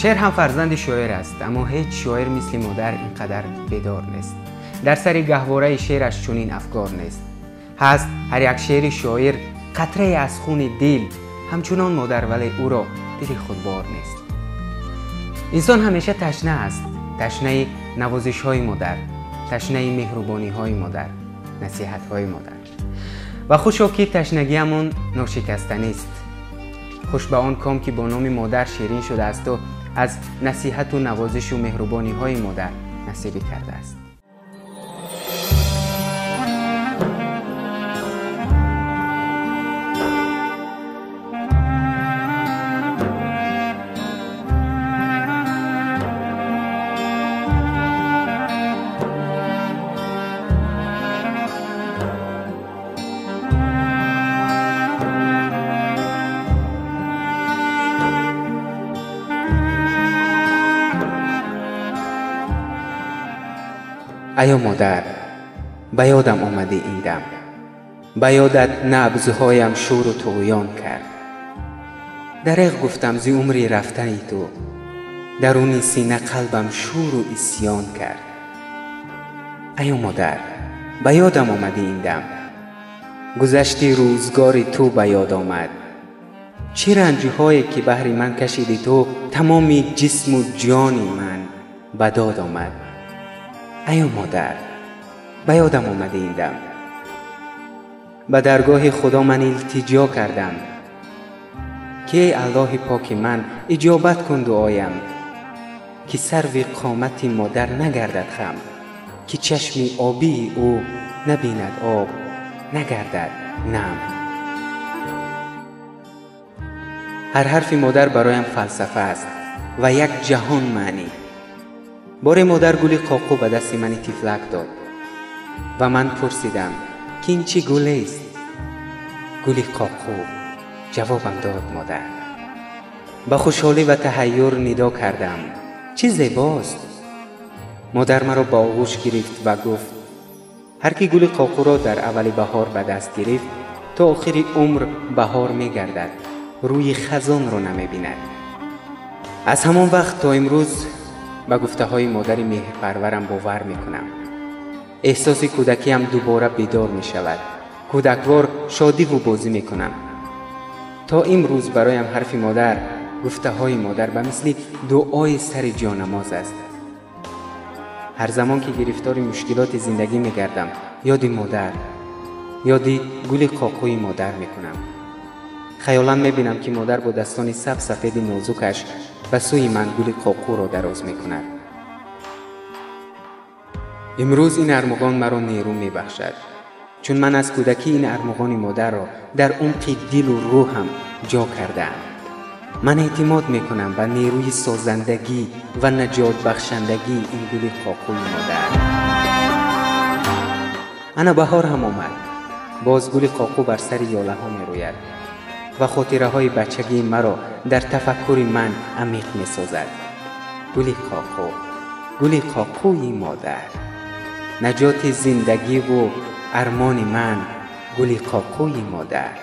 Шеър ҳам фарзанди шоир аст, аммо ҳеҷ шоир мисли модар ин қадар бедор нест. Дар сари гаҳвораи шеъраш чунин афкор нест. Ҳаст ҳар як шеъри шоир қатрае аз хуни дил, ҳамчунон модар, вале ӯро дили худбор нест. Инсон ҳамеша ташна аст, ташнаи навозишҳои модар, ташнаи меҳрубониҳои модар, насиҳатҳои модар. Ва хушо ки ташнагиамон ношикастанист. Хуш ба он ком ки бо номи модар ширин шудаасту аз насиҳату навозишу меҳрубониҳои модар насибӣ кардааст. Аё модар, ба ёдам омадӣ ин дам, ба ёдат набзҳоям шӯру туғён кард. Дареғ гуфтам зи умри рафтани ту, даруни сина қалбам шӯру исьён кард. Аё модар, ба ёдам омадӣ ин дам, гузашти рӯзгори ту ба ёд омад. Чӣ ранҷҳое ки баҳри ман кашиди ту, тамоми ҷисму ҷони ман ба дод омад. Аё модар, ба ёдам омадӣ ин дам, ба даргоҳи Худо ман илтиҷо кардам, ки эй Аллоҳи поки ман иҷобат кун дуоям, ки сарви қомати модар нагардад хам, ки чашми обии ӯ набинад об, нагардад нам. Ҳар ҳарфи модар бароям фалсафа аст ва як ҷаҳон маънӣ. Боре модар гули қоқу ба дасти мани тифлак дод ва ман пурсидам, ки ин чӣ гулест? Гули қоқу, ҷавобам дод модар. Ба хушҳолӣ ва таҳайюр нидо кардам, чӣ зебост! Модар маро ба оғӯш гирифт ва гуфт, ҳар ки гули қоқуро дар аввали баҳор ба даст гирифт, то охири умр баҳор мегардад, рӯи хазонро намебинад. Аз ҳамон вақт то имрӯз ба гуфтаҳои модари меҳрпарварам бовар мекунам. Эҳсоси кӯдакиам дубора бедор мешавад. Кӯдаквор шодиву бозӣ мекунам. То имрӯз бароям ҳарфи модар, гуфтаҳои модар ба мисли дуои сари ҷонамоз аст. Ҳар замон ки гирифтори мушкилоти зиндагӣ мегардам, ёди модар, ёди гули қоқӯи модар мекунам. Хаёлан мебинам, ки модар бо дастони саб-сафеди нозукаш ба сӯи ман гули қоқӯро дароз мекунад. Имрӯз ин армуғон маро нерӯ мебахшад, чун ман аз кӯдакӣ ин армуғони модарро дар умқи дилу рӯҳам ҷо кардаам. Ман эътимод мекунам ба нерӯи созандагӣ ва наҷотбахшандагии ин гули қоқӯи модар. Ана баҳор ҳам омад. Боз гули қоқӯ бар сари ёлаҳо мерӯяд ва хотираҳои бачагии маро дар тафаккури ман амиқ месозад. Гули қоқӯ, гули қоқӯи модар, наҷоти зиндагиву армони ман, гули қоқӯи модар.